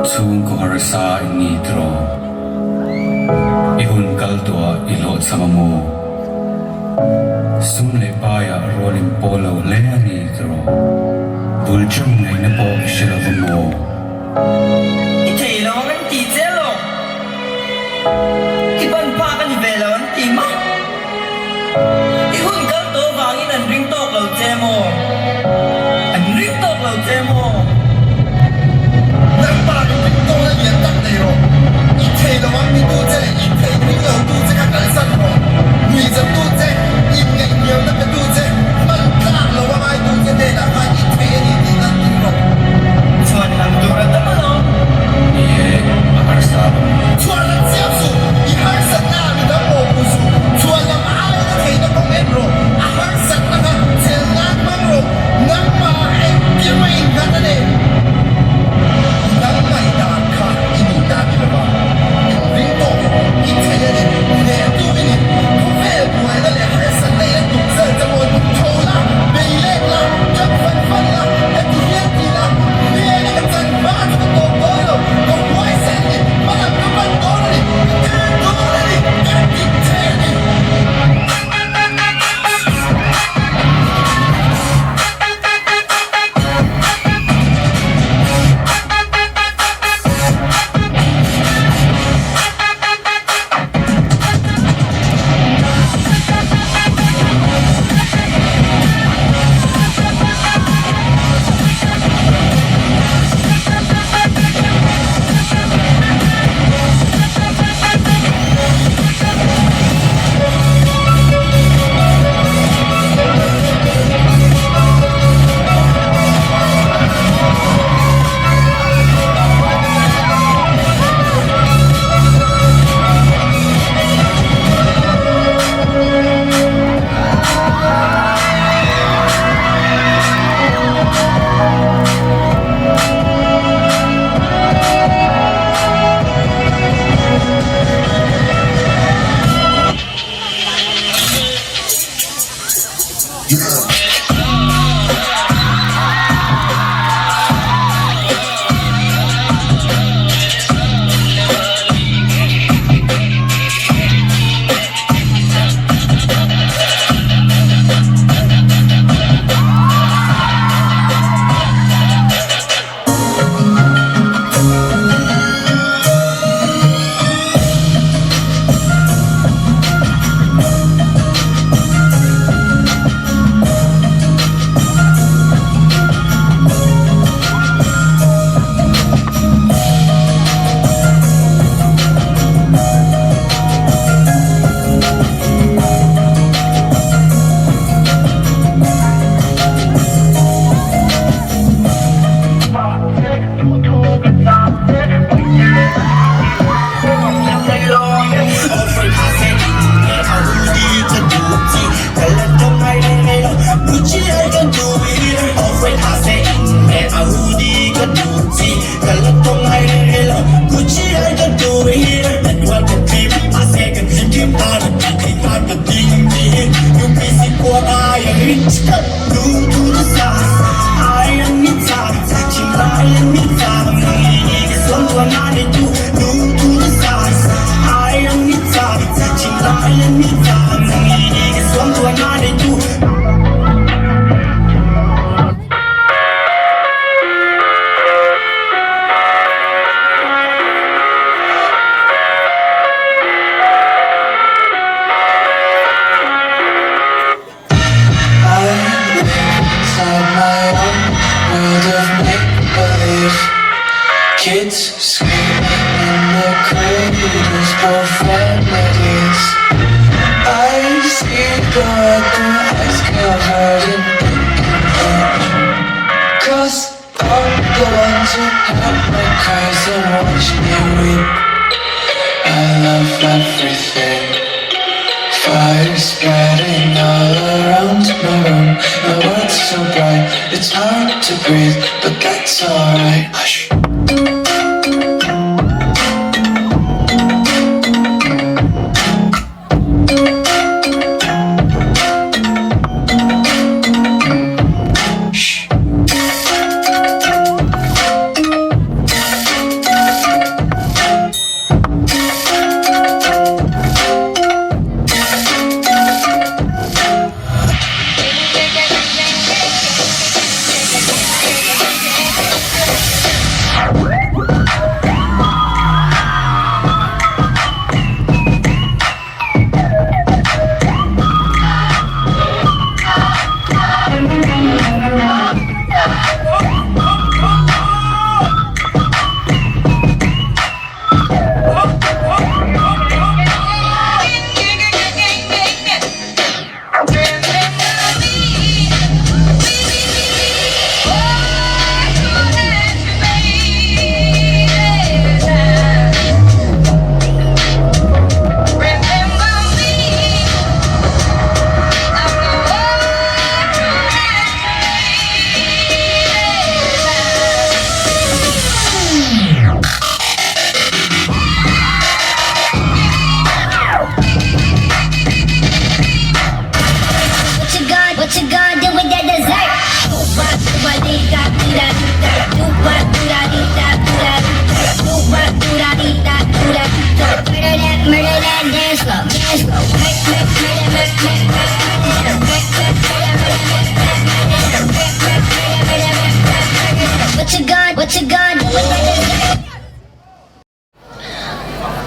Chhungkaw harsa i ni tiraw? I hun kal tawhah i hlawhchham a maw? Sum leh paiah rual in pawl lo hle a ni tiraw? Bul ṭan ngaihna pawh i hre lo va maw? I thei lo ang an ti che lo. I ban phak a ni ve lo an ti maw? I hun kal tawh vangin an ring tawk lo che maw? An ring tawk lo che maw? Nangmah in ring tawk na lian tak nei rawh. I thei lo ang ti tu che leh i thei ring lo tu che kha kalsan rawh. Nuihzat tu che, inngaihhniamna pe tu che, hman tlak lo a ngai tu che hnenah khan i thei a ni tih nan ring rawh. Chhuan lam tur a tam alawm. Ni e, a harsa lo. Chhuan lam siam suh, i harsatna ah mi dang pawh hmu suh. Chhuan lam aina theihna kawng en rawh, a harsatna kha chel nan hmang rawh, nangmah engkim a innghat a ni. I dang ngaihdan kha i nihna a ni lo va, inring tawk rawh, i thei a ni, hnehtu i ni. Khawvel buaina leh harsatna in a tum zel che pawhin tho la, bei lek la, ṭan fan fan la, heti hian ti la, hmel ka chan hma chu ka tawp dawn lo, ka huaisen a ni, hmalam ka pan dawn a ni, ka kal dawn a ni, ka dik thei a ni.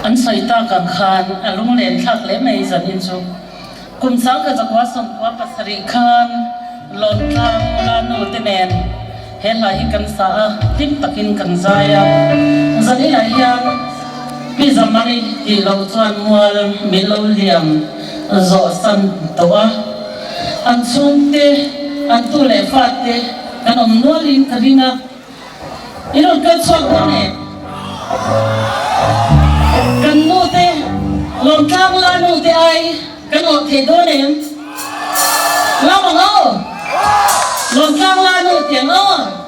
An sawi tak ang khan a lunglen thlak hle mai zanin chu. Kum 1997 khan Lawntlang Lanu te nen he hla hi kan sa a, hlim takin kan zai a. Zaninah hian Pi Zamari tih loh chuan mual min lo liam zawh san tawh a. An chhungte, an tu leh fate kan awm nualin ka ring a. I rawn kal chhuak dawn em? Kan nu te, Lawmtlang la nu te ai kan awh thei dawn em? Lam ang aw! Lawmtlang la nu ti ang aw!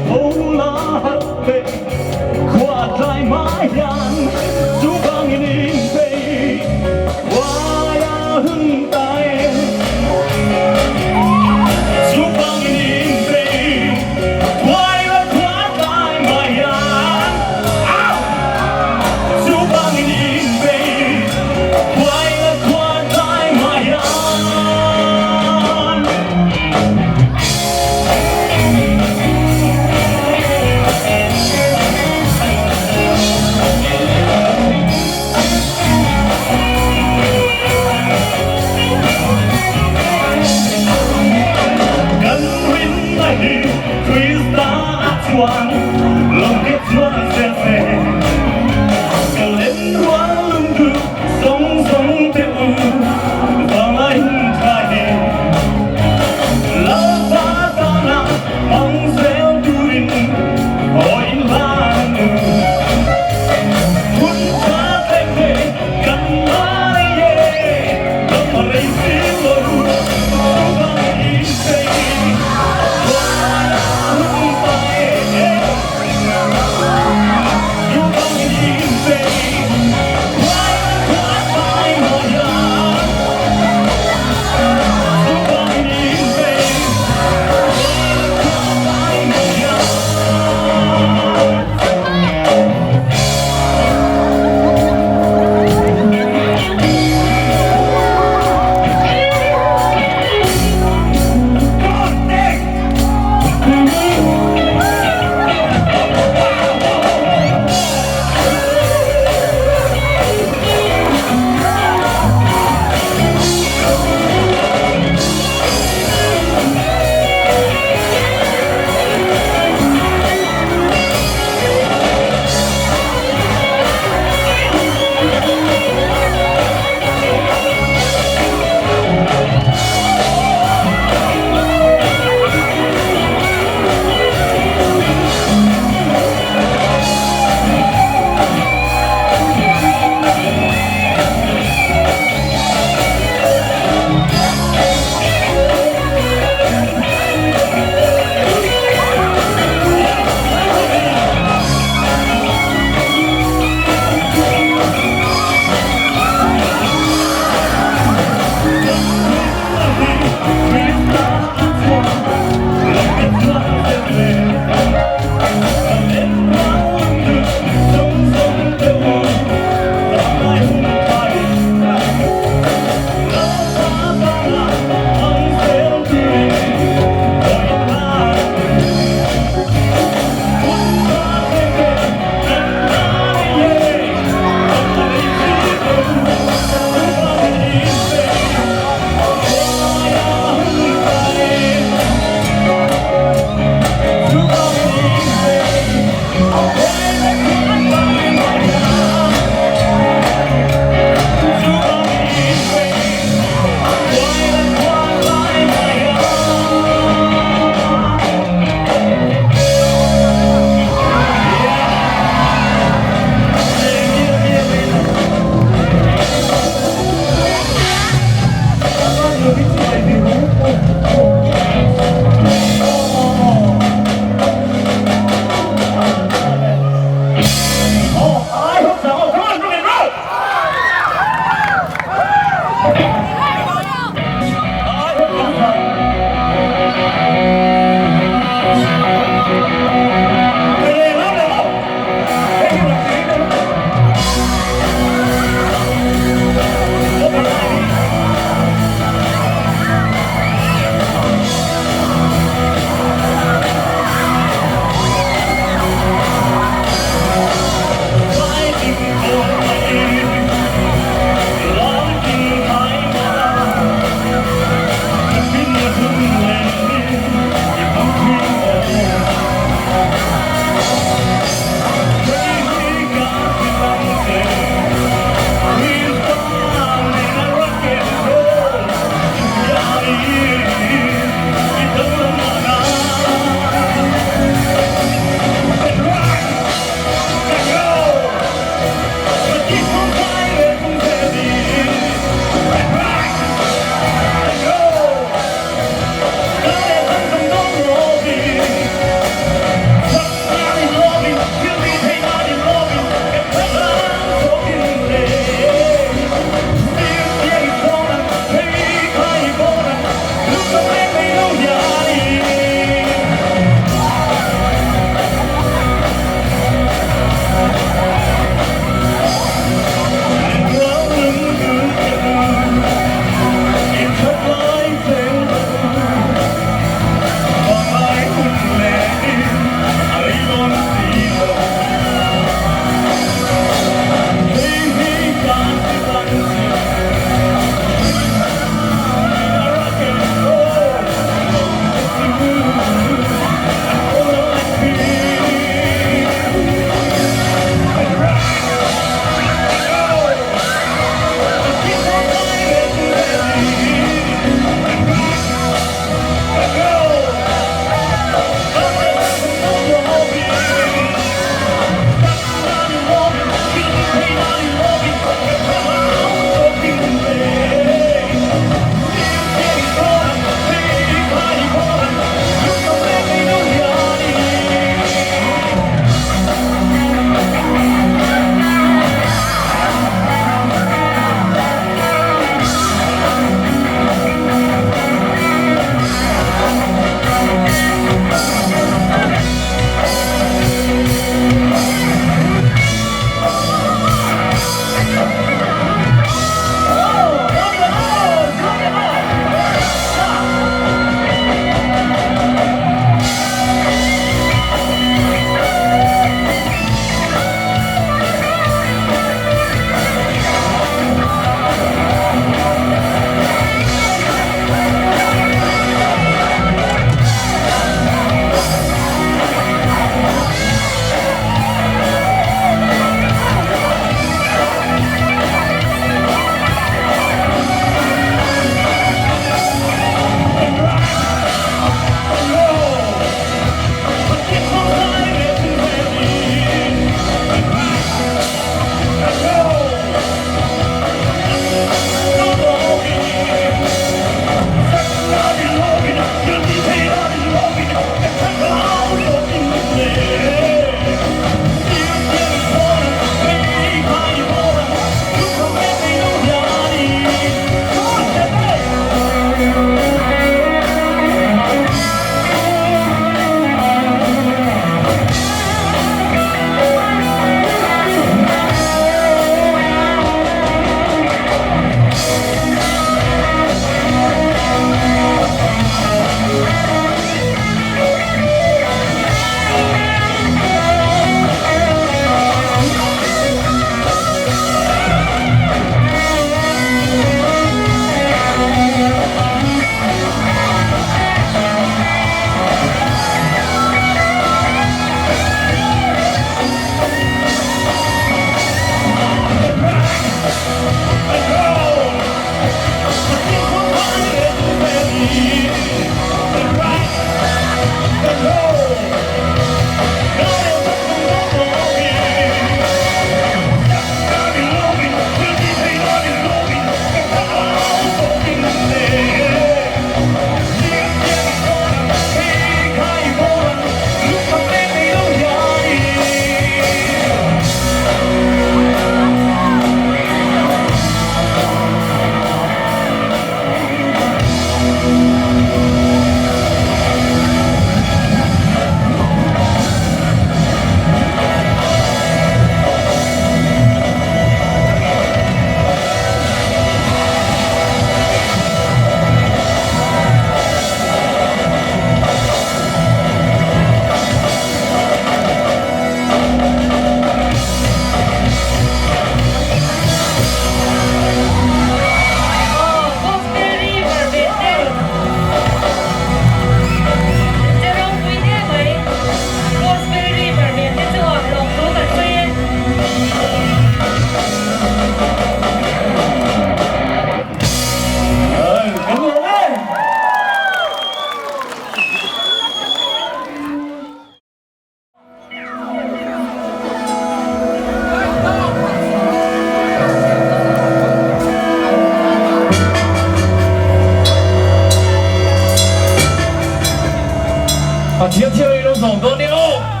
Pathian thil hi lo zawm dawn nia aw.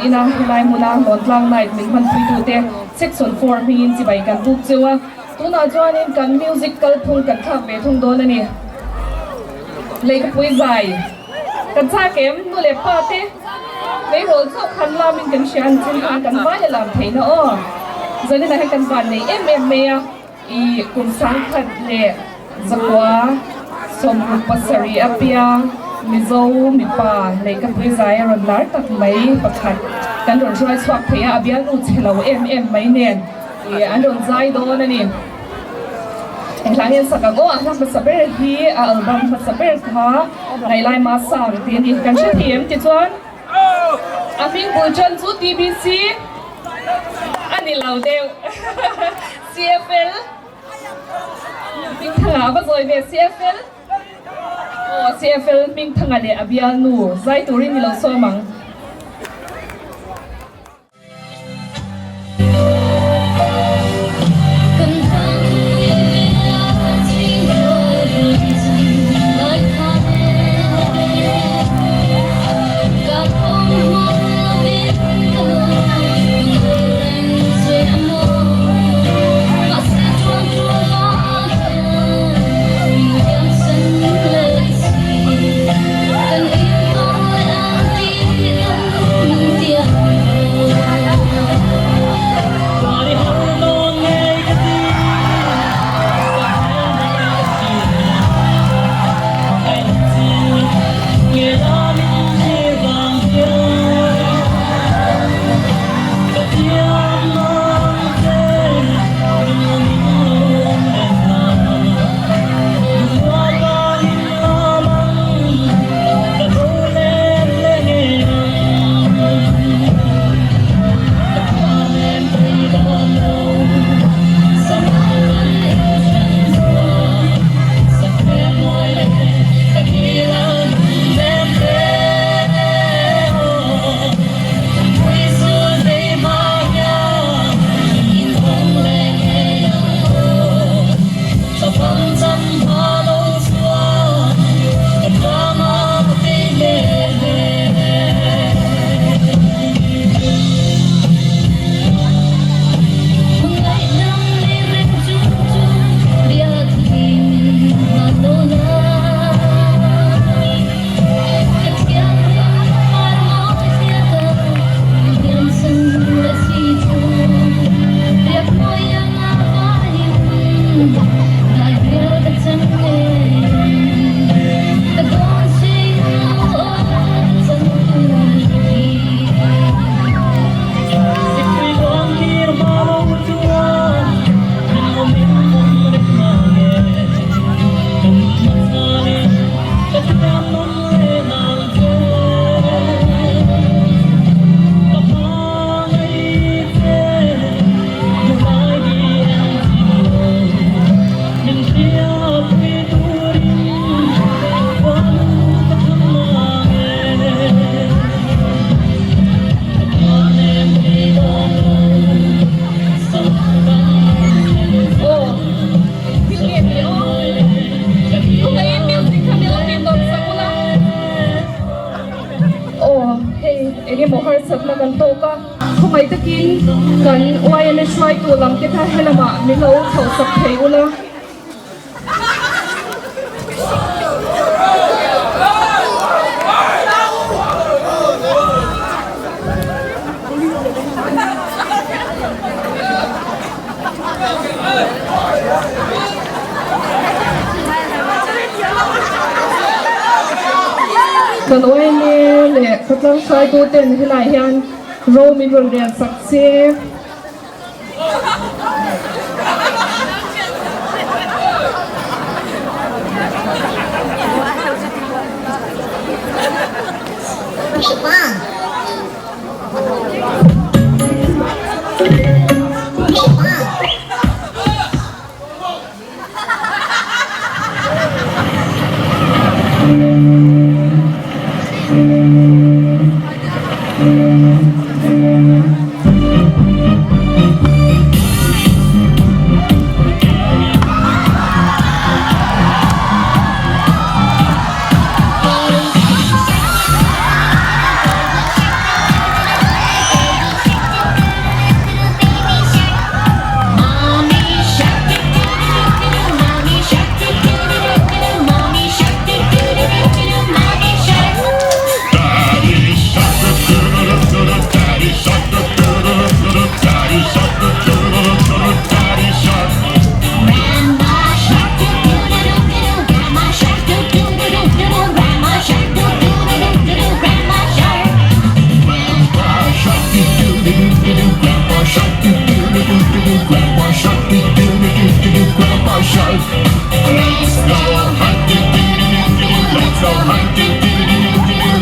ina helai hmuna Lawntlang Night min hmanpuitute Section 4 hmingin chibai kan buk cheu a, tunah chuanin kan music kalphung kan thlak ve thung dawn a ni. Lehkhapui zai kan chak em? Nu leh pa te meirawl chauh khan lamin kan hria an chin a, kan vai a lam theihna aw. Zaninah hian kan van nei em em mai a, i kum sangkhat leh zakua 67 a piang Mizo mipa lehkhapui zai a rawn lar tak mai pakhat kan rawn hruai chhuak thei a, a bialnu chhe lo em em mai nen i an rawn zai dawn a ni. Enghlai hian sak ang aw, a hla hmasa ber hi a album hmasa ber kha Ngailai Ma Sang tih a ni. Kan hre thei em tichuan a hming bul tan chu TBC a ni lo deuh CFL Hmingthanga a va zawi ve CFL aw CFL Hmingthanga leh a bialnu zai turin ni lo sawm ang. Aw hei eng emaw harsatna kan tawk a, khawngaih takin kan YMA hruaitu lam te kha helamah min lo chhohsak thei ula. Kan YMA leh khawtlang hruaitu ten helai hian ro min rawn rel sak che. Let's go hunting, let's go hunting,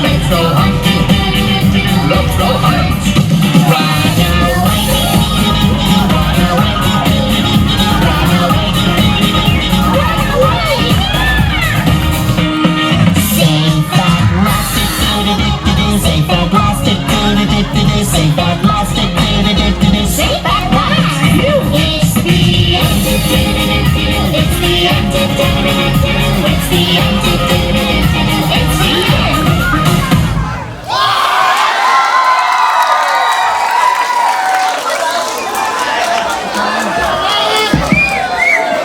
let's go hunting, let's go hunt. Run away, run away, run away, run away. Safe at last, safe at last, safe at last, safe at last. It's the end, it's the end, it's the end, it's the end.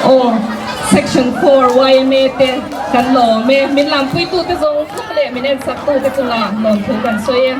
Aw, Section 4 yma te kan lawm e, min lampuitute zawng zawng leh min ensaktute chungah lawmthu kan sawi e.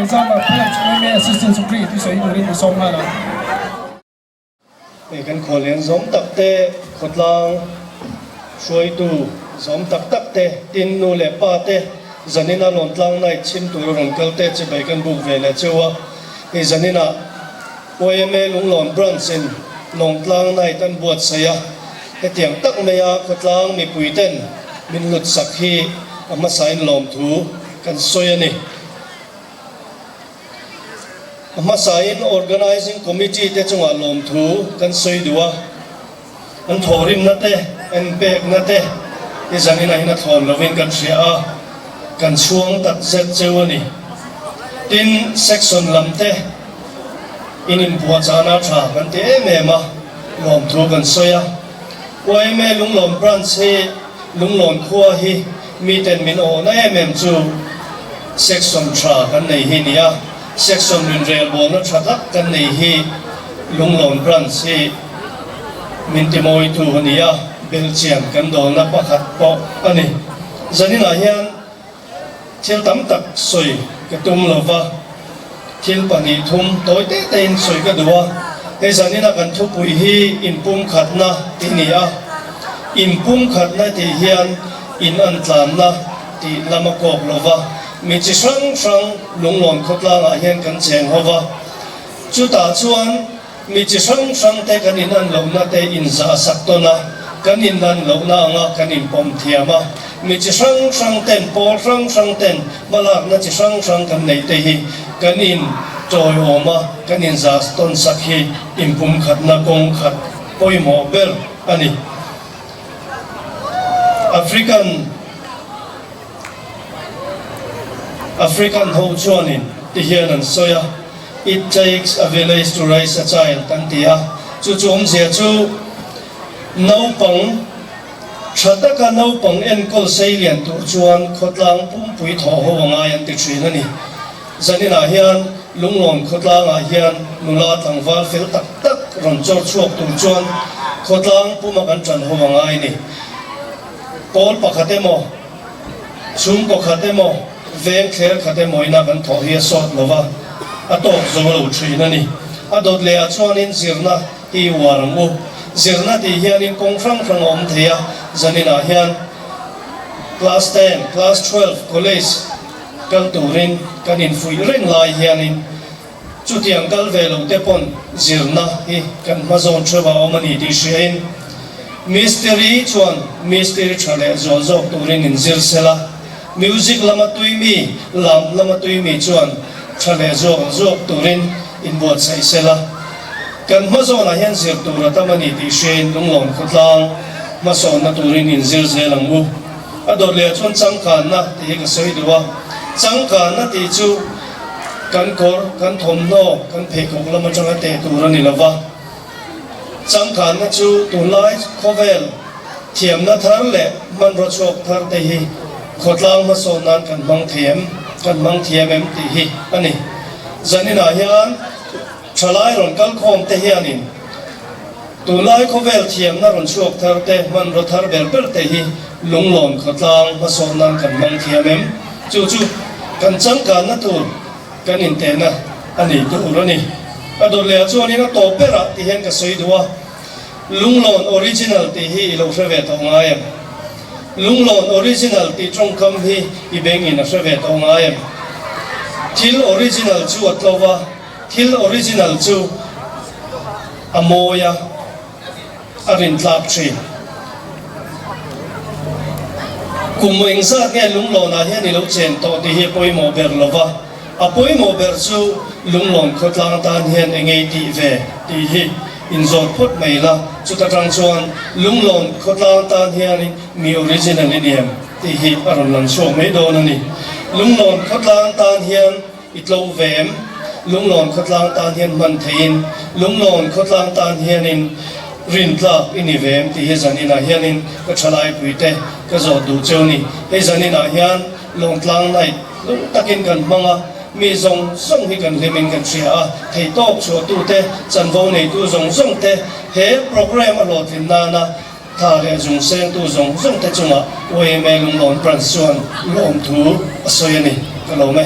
Lalzama, Branch yma Assistant Secretary thusawi turin i sawm nghal ang. Hei kan khuallian zawm tak te, khawtlang hruaitu zawm tak tak te, tin nu leh pa te, zanina Lawntlang Night chhim tura rawn kal te chibai kan buk ve leh cheu a. Hei zaninah yma Lunglawn Branch in Lawngtlang Night an buatsaih a, hetiang tak maia khawtlang mipui ten min hlutsak hi a hmasain lawmthu kan sawi a ni. A hmasain Organising Committee te chungah lawmthu kan sawi duh a, an thawhrimna te, en pekna te hi zanin ahin a thlawn lovin kan hria a, kan chhuang tak zet cheu a ni. Tin, Section lam te in inbuahchahna tha kan ti em em a, lawmthu kan sawi a. Yma Lunglawm Branch hi Lunglawn khua hi miten min awhna em em chu section tha kan nei hi nia, section rinrelbawlna tha tak kan nei hi Lunglawn Branch hi min timawitu a ni a, belchian kan dawlna pakhat pawh a ni. Zaninah hian thil tam tak sawi ka tum lova, thil pahnih thum tawi te tein sawi ka duh a, hei zanina kan thupui hi inpumkhatna tih ni a, inpumkhatna tih hian in an tlanna tih lam a kawk lova, mi chi hrang hrang lunglawn khawtlangah hian kan cheng ho va, chutah chuan Mi chi hrang hrang te kan in an lohna te in zah sak tawn a, kan in an lohna anga kan in pawm thiam a. Mi chi hrang hrang ten, pawl hrang hrang ten hmalakna chi hrang hrang kan neih te hi kan in tawiawm a, kan in zah tawn sak hi inpumkhatna kawng khat pawimawh ber a ni. African. African ho chuanin ti hian an sawi a, It takes a village to raise a child an ti a, chu chu awmzia chu naupang tha taka naupang enkawl sei lian tur chuan khawtlang pumpui thawh ho a ngai an ti thin a ni. Zaninah hian Lunglawn khawtlangah hian nula tlangval fel tak tak rawn chawr chhuak tur chuan khawtlang puma kan tan ho a ngai a ni. Pawl pakhat emaw, chhung pakhat emaw, veng thler khat emaw ina kan thawh hi a sawt lo va, a tawk zo lo thin a ni. A dawt leh ah chuanin zirna hi uar ang u. Zirna tih hianin kawng hrang hrang a awm thei a, zaninah hian class ten, class 12, college kal turin kan infuih reng lai hianin chutiang kal ve lo te pawn zirna hi kan hma zawn theuh a awm a ni tih hriain mistiri chuan mistiri tha leh zual zawk turin in zir sel a, music lama tui mi, lam lama tui mi chuan tha leh zual zawk turin in buatsaih sel a. Kan hma zawnah hian zir tur a tam a ni tih hriain lunglawm khawtlang hmasawnna turin in zir zel ang u. A dawt leh chuan changkanna tih hi ka sawi duh a, changkanna tih chu kan kawr, kan thawmhnaw, kan pheikhawk lam atanga teh tur a ni lo va. Changkanna chu tunlai khawvel thiamna thar leh hmanraw chhuak thar te hi khawtlang hmasawn nan kan hmang thei em, kan hmang thiam em tih hi a ni. Zaninah hian thalai rawn kalkhawm te hianin Tunlai khawvel thiamna rawn chhuak thar te, hmanraw thar ber ber te hi lunglawn khawtlang hmasawn nan kan hmang thiam em? Chu chu kan changkanna tur kan intehna a ni tur a ni. A dawt leh ah chuanin a tawp berah ti hian ka sawi duh a, Lunglawn original tih hi i lo hre ve tawh ngai em? Lunglawn original tih tawngkam hi i bengin a hre ve tawh ngai em? Thil original chu a tlo va, Thil original chu a mawi a, a rintlak thin. Kum engzat nge Lunglawnah hian i lo chen tawh tih hi a pawimawh ber lo va, a pawimawh ber chu Lunglawn khawtlang tan hian eng ei tih ve tih hi inzawt phawt mai la, chuta tang chuan Lunglawn khawtlang tan hianin mi original i ni em tih hi a rawn lang chhuak mai dawn a ni. Lunglawn khawtlang tan hian I tlo ve em? Lunglawn khawtlang tan hian hman theiin, Lunglawn khawtlang tan hianin rintlak i ni ve em tih hi zaninah hianin ka thalaipui te ka zawt duh cheu ni. Hei zaninah hian Lawngtlang Night lung takin kan hmang a, mi zawng zawng hi kan hlimin kan hria a, theihtawp chhuahtute, chanvo neitu zawng zawng te he programme a hlawhtlin nana Tha leh zung sengtu zawng zawng te chungah yma Lunglawn Branch chuan lawmthu a sawi a ni. Ka lawm e.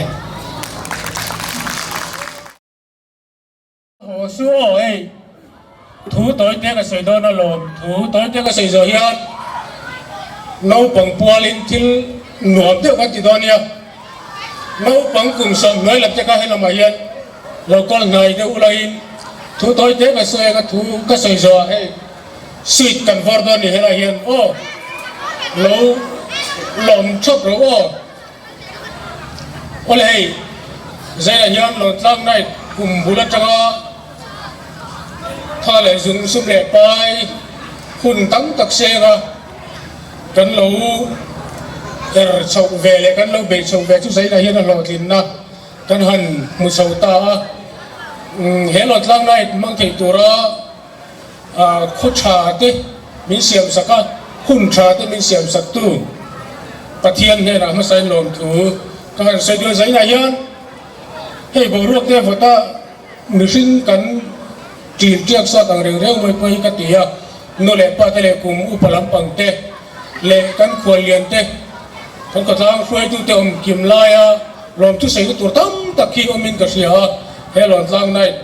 su aw hei thu tawi te ka sawi dawn alawm thu tawi te ka sawi zawh hian naupang pualin thil nuam deuh kan ti dawn nia naupang kum 10 hnuai lam te kha helamah hian lo kal hnai deuh ulain thu tawi te ka sawi anga thu ka sawi zawhah hei sweet kan vawr dawn ni helai hian aw lo lawm thawp rawh aw. Awle hei, Zaina hian Lawntlang Night kum bul atanga tha leh zung sum leh pai hun tam tak seng a, kan lo er chhoh ve leh kan lo beih chhoh ve chu Zaina hian a hlawhtlinna kan han hmu chho ta a. He Lawntlang Night hmang thei tura Khaw tha te min siam sak a, hun tha te min siam sak tu Pathian hnenah hmasain lawmthu ka han sawi duh a. Zainah hian hei boruak te vawta mihring kan ṭin ṭiak sawt ang reng reng mai pawh hi ka ti a, nu leh pa te leh kum upa lampang te leh kan khuallian te, kan khawtlang hruaitu te awm kim laia lawmthu sawi tur tam tak hi awmin ka hria a, he Lawntlang Night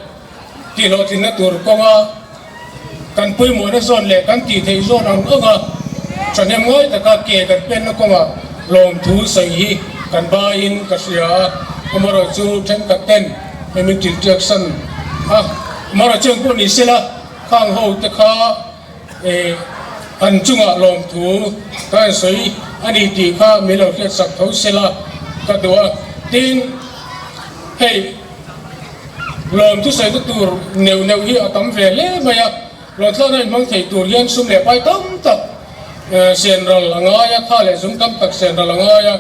Tihhlawhtlinna tur kawnga kan pawimawhna zawn leh kan tih theih zawn ang anga thahnem ngai taka ke kan penna kawngah lawmthu sawi hi kan baiin ka hria a, amaherawh chu thenkhat ten hei min tiltiak san a, amaherawh chu engpawh ni sela khang ho te kha an chungah lawmthu ka han sawi a ni tih kha min lo hriatsak tho sela ka duh a, tin hei. Lawm chu sawi tur neuh neuh hi a tam ve hle mai a, lawnthlakna inhmang thei tur hian sum leh pai tam tak sen ral a ngai a, tha leh zum tam tak sen ral a ngai a.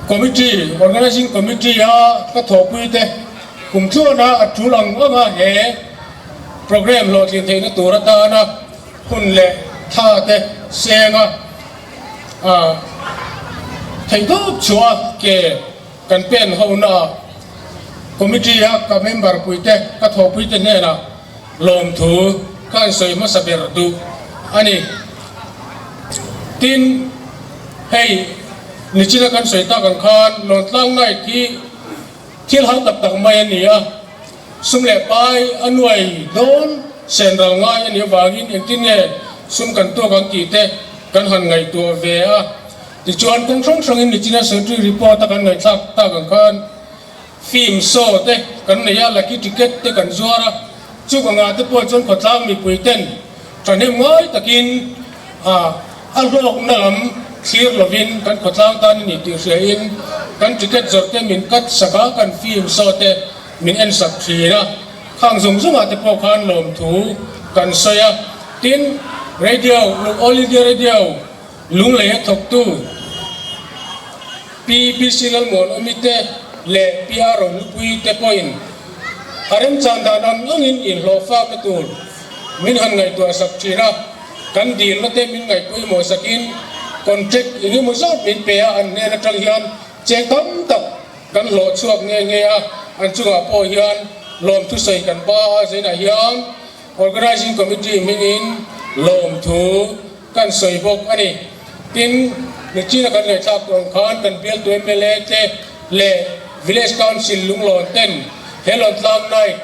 Committee, Organising Committee a ka thawhpui te kum tluana a tul ang ang a he programme hlawhtlin theihna tur atana hun leh tha te seng a theihtawp chhuah a ke Kan pen hona committee a ka member puite, ka thawhpuite hnenah lawmthu ka han sawi hmasa ber duh a ni. Tin, hei nichina kan sawi tak ang khan Lawntlang Night hi thil hau tak tak mai a ni a, sum leh pai a nuai dawn sen ral ngai a nih avangin engtin nge sum kan tuak ang tih te kan han ngaihtuah ve a. Tichuan kawng hrang hrangin nichina Secretary report a kan ngaihthlak tak ang khan film show te kan nei a, lucky ticket te kan zuar a, chu ka ngah te pawh chuan khawtlang mipui ten thahnem ngai takin a a hlawkna lam thlir lovin kan khawtlang tan a ni tih hriain kan ticket zawrh te min cut sak a, kan film show te min en sak thin a, khang zawng zawngah te pawh khan lawmthu kan sawi a, tin radio, All India Radio. Lunglei a thawktu Pi PC Lalmuanawmi te leh Pi Aaron Lupuii te pawhin a remchan dan ang angin inhlawhfakna tur min han ngaihtuah sak thin a, kan dilna te min ngaihpawimawh sakin contract engemaw zat min pe a, an hnen atang hian cheng tam tak kan hlawh chhuak nghe nghe a, an chungah pawh hian lawmthu sawi kan ba a, zainah hian Organising Committee hmingin lawmthu Kan sawi bawk a ni. Tin, nichina kan ngaihthlak tur ang khan kan bialtu mla te leh Village Council lunglawn ten he Lawntlang Night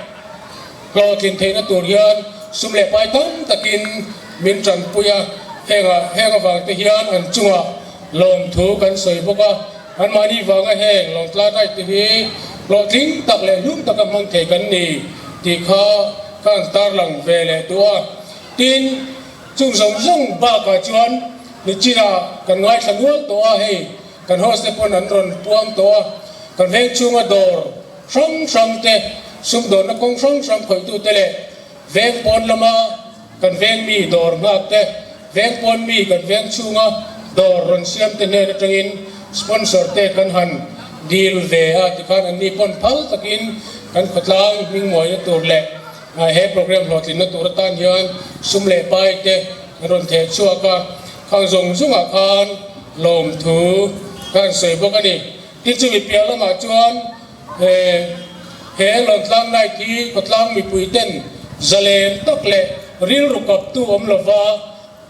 hlawhtlin theihna tur hian sum leh pai tam takin min tanpui a, hengah heng avang te hian an chungah lawmthu kan sawi bawk a, anmahni vanga heng Lawntlang Night te hi hlawhtling tak leh hlum taka hmang thei kan ni tih kha ka han tarlang ve leh duh a. Tin. Chung zawng zawng bakah chuan nichina kan ngaithla nual tawh a, hei kan host te pawn an rawn puang tawh a, kan veng chhunga dawr hrang hrang te, sumdawnna kawng hrang hrang khawihtute leh veng pawn lama kan veng mi dawr nghak te, veng pawn mi kan veng chhunga dawr rawn siam te hnen atangin sponsor te kan han dil ve a, tikhan anni pawn phal takin kan khawtlang hmingmuaina tur leh He program hlawhtlinna tur atan hian sum leh pai te an rawn theh chhuak a, khang zawng zawngah khan lawmthu ka han sawi bawk a ni. Tin chumi piah lamah chuan he Lawntlang Night hi khawtlang mipui ten zalen tak leh rilru kaptu awm lova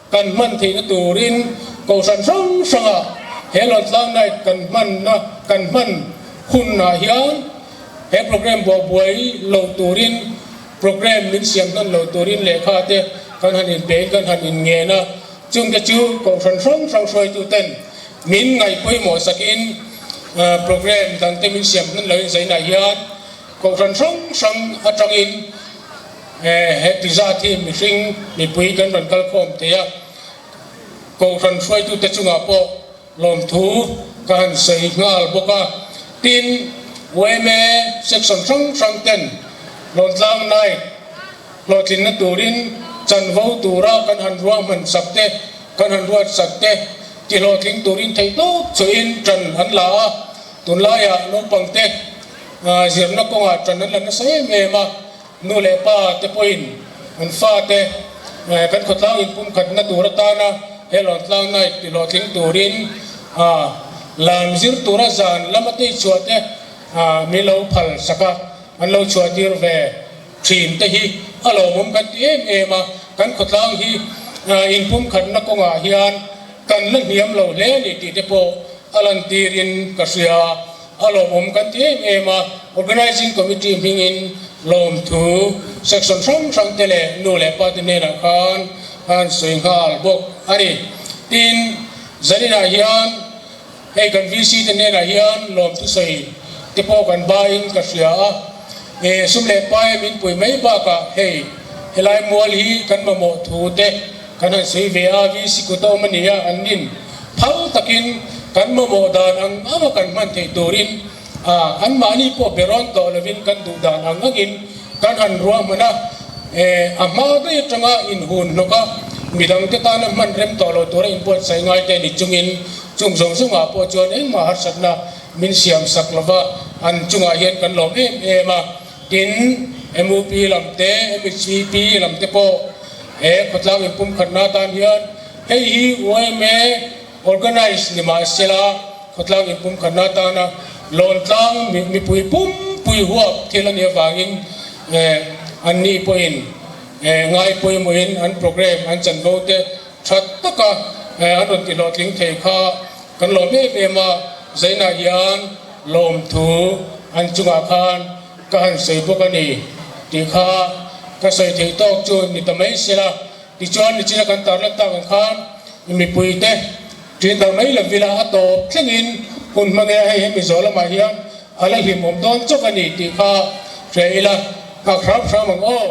kan hman theihna turin kohhran hrang hrangah he Lawntlang Night kan hmanna kan hman hunah hian. He programme buabuai lo turin programme min siam hnan lo turin lehkha te kan han inpein kan han inngen a, chungte chu kohhran hrang hrang hruaituten min ngaihpawimawh sakin programme dangte min siam hnan loin zainah hian kohhran hrang hrang atangin he ti zat hi mihring mipui kan rawn kalkhawm thei a, kohhran hruaitute chungah pawh Lawmthu ka han sawi nghal bawk a, tin, yma section hrang hrang ten Lawntlang Night hlawhtlinna turin chanvo tura kan han ruahman sak te, kan han ruat sak te ti hlawhtling turin theihtawp chhuahin ṭan an la a, tunlaiah naupangte zirna kawngah ṭan an la nasa em em a. Nu leh pa te pawhin an fate kan khawtlang inpumkhatna tur atana he Lawntlang Night ti hlawhtling turin lam zir tura zan lama tei chhuah te mi lo phal sak a, an lo chhuah tir ve thin te hi a lawmawm kan ti em em a. Kan khawtlang hi inpumkhatna kawngah hian kan la hniam lo hle a ni tih te pawh a lantirin ka hria. A lawmawm kan ti em em a, Organising Committee hmingin lawmthu section hrang hrang te leh nu leh pa te hnenah khan an sawi nghal bawk a ni. Tin, zaninah hian hei kan VC te hnenah hian lawmthu sawi te pawh kan bain ka hria a, e sum leh pai min pui mai bakah hei helai mual hi kan mamawh thu te Kan han sawi ve a, VC kut a awm a ni a, an nin phal takin kan mamawh dan ang anga kan hman theih turin anmahni pawh be rawn tawh lovin kan duh dan ang angin kan han ruahman a, a hma daih atanga inhun hnawk a, midangte tana hman rem tawh lo tura inbuatsaih ngai te ni chungin chung zawng zawngah pawh chuan engmah harsatna min siam sak lova an chungah hian kan lawm em em a. Tin, MUP lam te, MHEP lam te pawh he khawtlang inpumkhatna atan hian hei hi yma organise ni mah sela khawtlang inpumkhatna atana lawntlang mipui pumpui huap thil a nih avangin an ni pawhin ngai pawimawhin an programme an chanvo te tha taka an rawn tihlawhtling thei kha kan lawm em em a, Zainah hian Lawmthu an chungah khan ka han sawi bawk a ni tih kha ka sawi theih tawk chu ni ta mai sela. Tichuan nichina kan tarlan tak ang khan mipuite ṭin dar mai lo vila a tawp thlengin hun hmang e a, hei hemi zawh lamah hian a la hlimawm dawn chawk a ni tih kha hria ila nghak hram hram ang aw.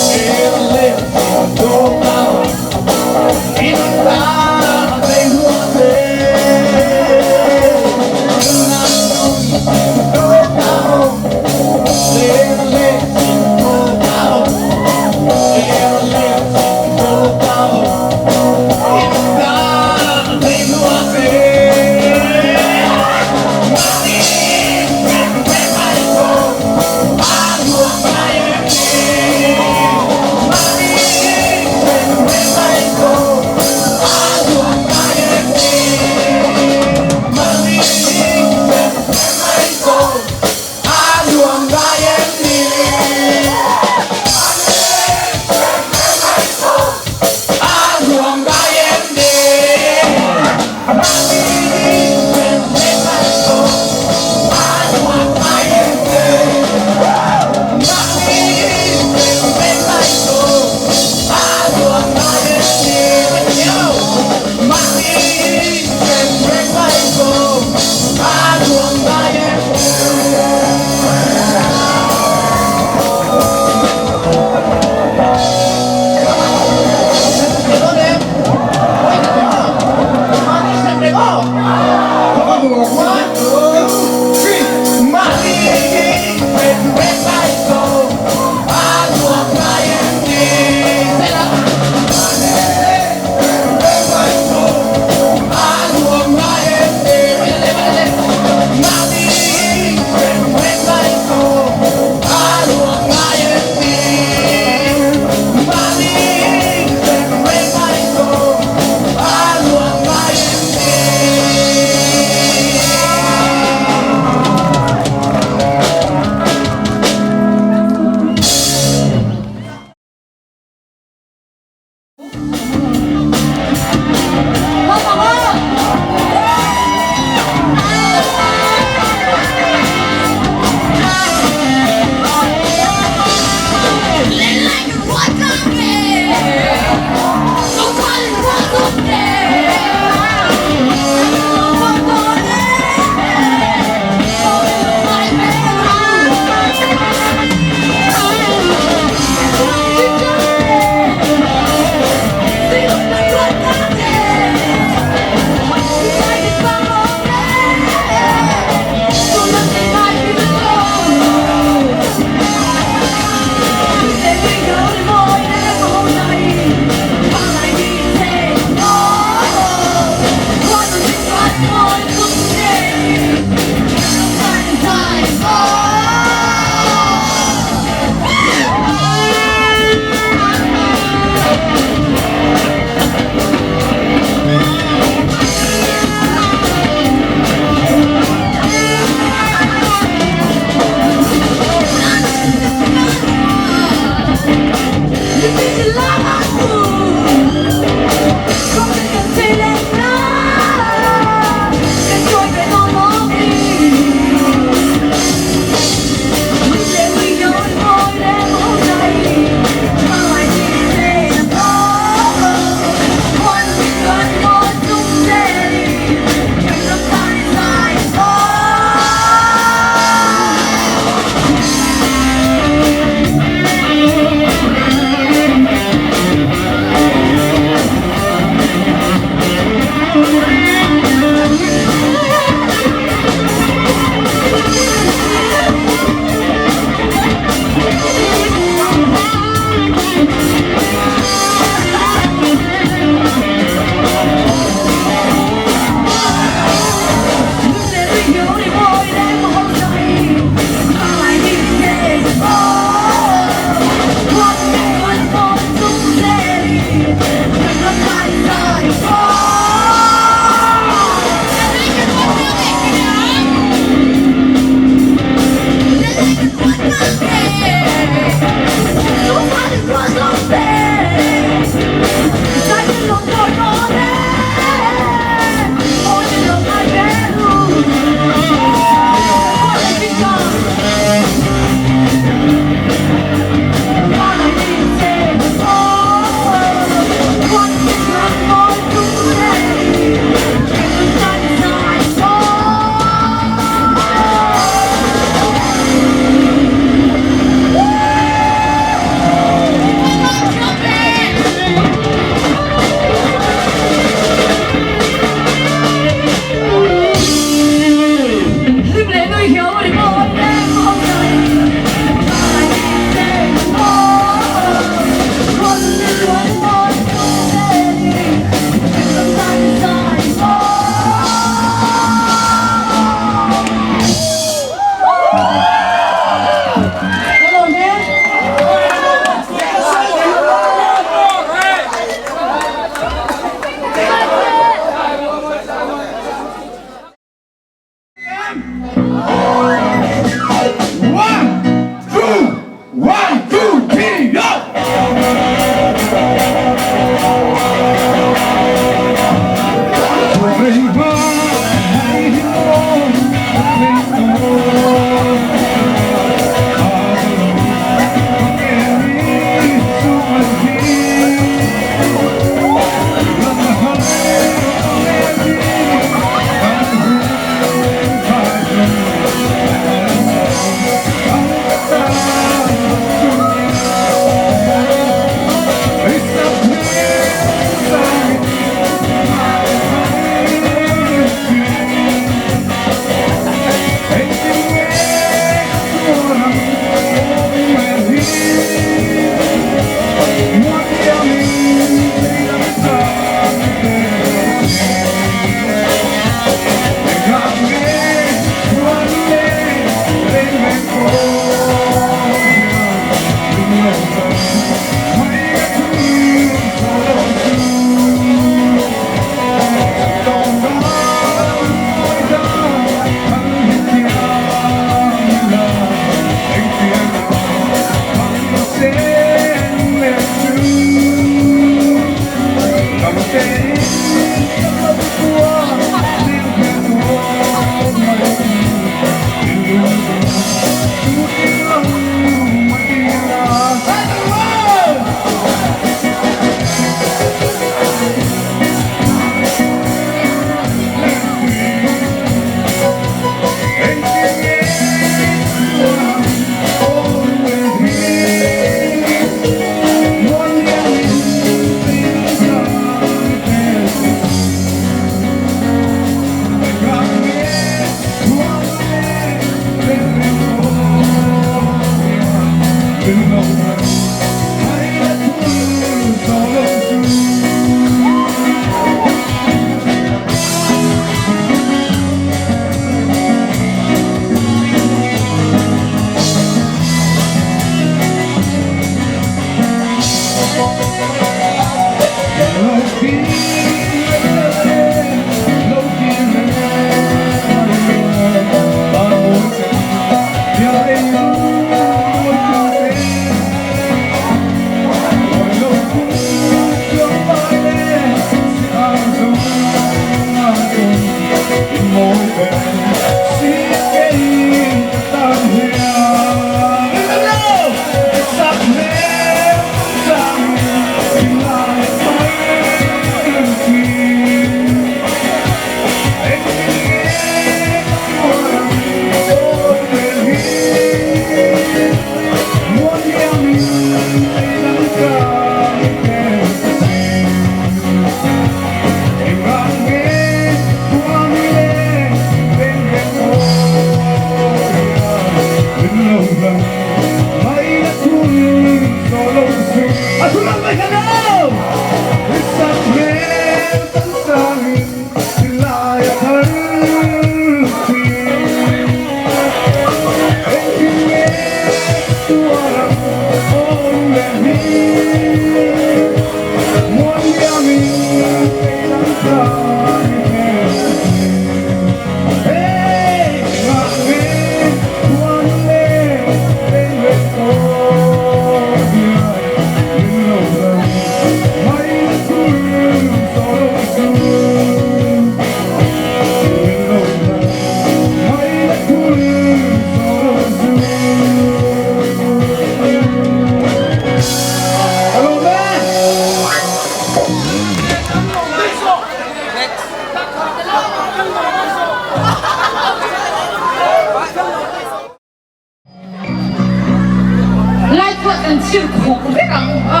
Lai kha kan chhir khuk vek ang a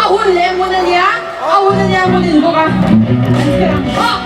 a hun leh hmun a nia a hun a nia hmun in bawk a kan chhir ang aw.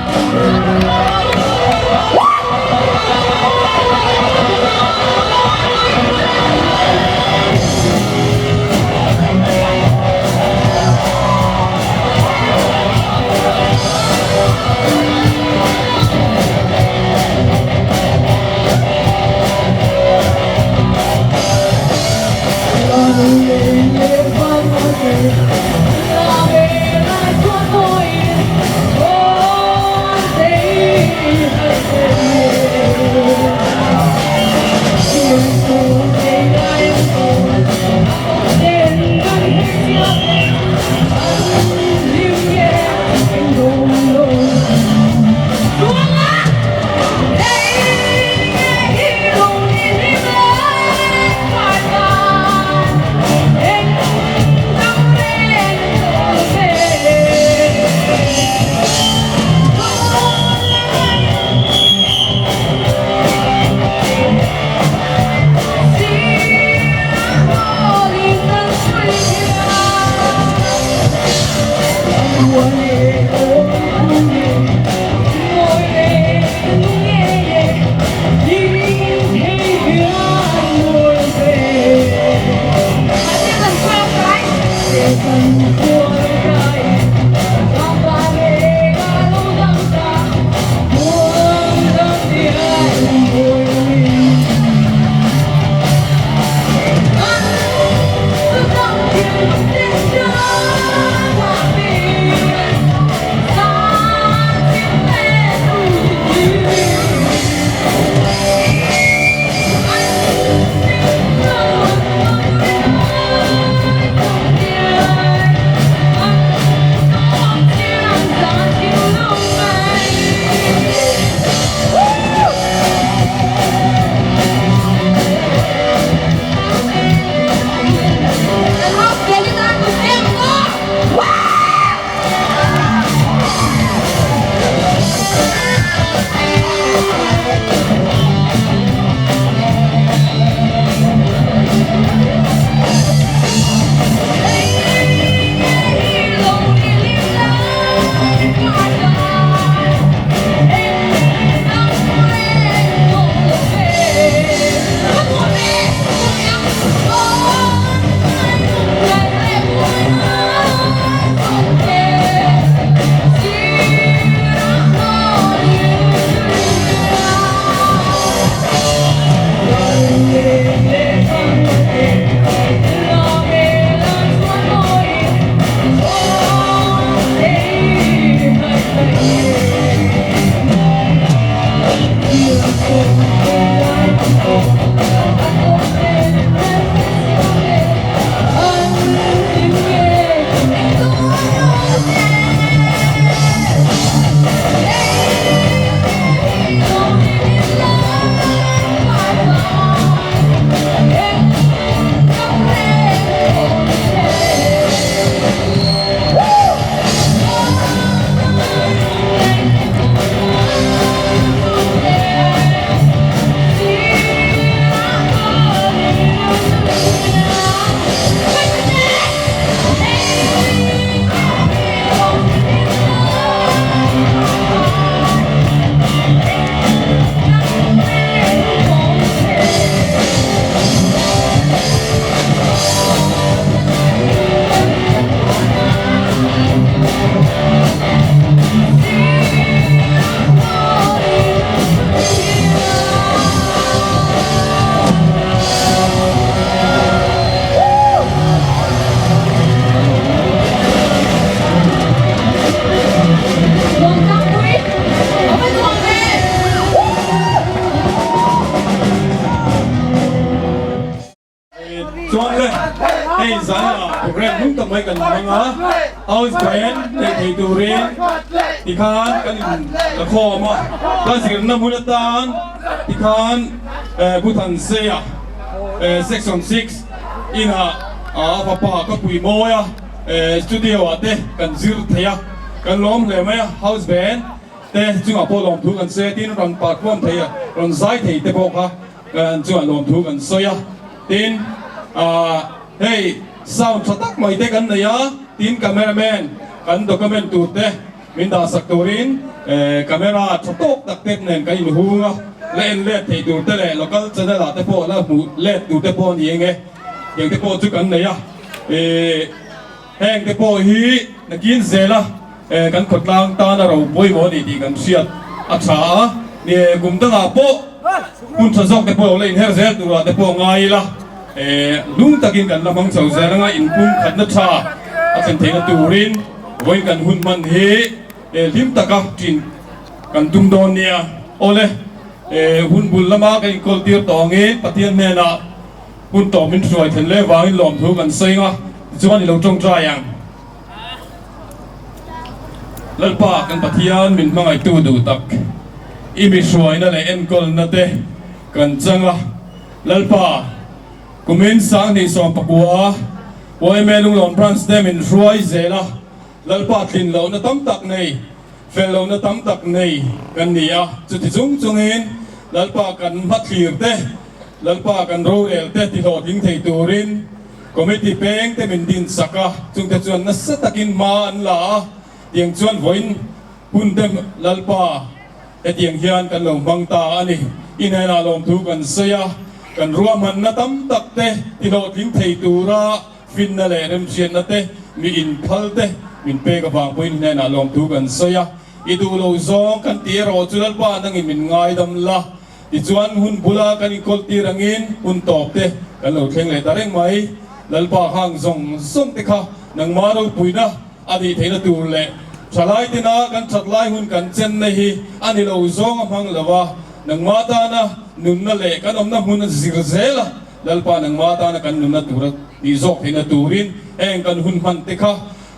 Chuan le hei zana program hung tak mai kan hmang a, house band nei thei turin tikhan kan in la khawm a, ka zirna hmun atan tikhan Pu Thanseia section 6 inah a fapa ka pui mawi a, studio ah te kan zir thei a, kan lawm hle mai a, house band te chungah pawh lawmthu kan sawi a, tin rawn perform thei a, rawn zai thei te pawh kha Kan chuan lawmthu kan sawi a, tin ah hei sound tha tak mai te kan nei a, tin cameraman kan document tur te min dah sak turin camera tha tawk tak te nen kan inhung a, la en let thei tur te leh local channel ah te pawh la hmuh let tur te pawh a ni eng e, tiang te pawh chu kan nei a, ih heng te pawh hi nakin zel a kan khawtlang tana ro pawimawh a ni tih kan hriat a tha a, kum dangah pawh. Hun tha zawk te pawh lo la inher zel turah te pawh ngai ila, lung takin kan la hmang chho zel anga inpum khatna tha a thlen theihna turin vawiin kan hun hman hi hlim taka ṭin kan tum dawn nia. Awle, hun bul lama kan inkawl tir tawh angin Pathian hnenah hun tawh min hruai then leh vangin lawmthu kan sawi anga tichuan i lo ṭawngṭai ang. Lalpa kan Pathian min hmangaihtu duh tak, i mi hruaina leh enkawlna te kan chang a. Lalpa, kumin 2019 YMA Lunglawn Branch te min hruai zel a, Lalpa tlin lohna tam tak nei, fel lohna tam tak nei kan ni a, chuti chung chungin Lalpa kan hmathlir te, Lalpa kan rorel te tihlawhtling thei turin Committee peng te min din sak a, chungte chuan nasa takin hma an la a, tiang chuan vawiin hun te Lalpa hetiang hian kan lo hmang ta a ni. I hnenah lawmthu kan sawi a, kan ruahmanna tam tak te tihlawhtling thei tura finna leh remhriatna te mi inphal te min pek avang pawhin i hnenah lawmthu kan sawi a, i duh lo zawng kan tih erawh chu Lalpa nangin min ngaidam la. Tichuan hun bula kan inkawl tir angin hun tawp te kan lo thleng leh ta reng mai. Lalpa hang zawng zawng te kha nangmah ropuina a nih theihna tur leh thalai tena kan that lai hun kan chenna hi a ni lo zawng a hmang lo a, nangmah tana nunna leh kan awmna hmun a zir zel a, Lalpa nangmah tana kan nunna tur a nih zawk theihna turin heng kan hun hman te kha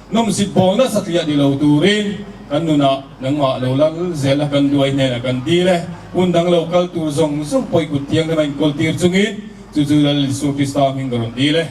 Nawmsit bawl nasa tliah ni lo turin kan nunah nangmah lo lal zel a kan duai hnenah kan dil e. Hun dang lo kal tur zawng zawng pawh i kut thianghlim a inkawl tir chungin chu chu Lal Isua Krista hming ka rawn dil e.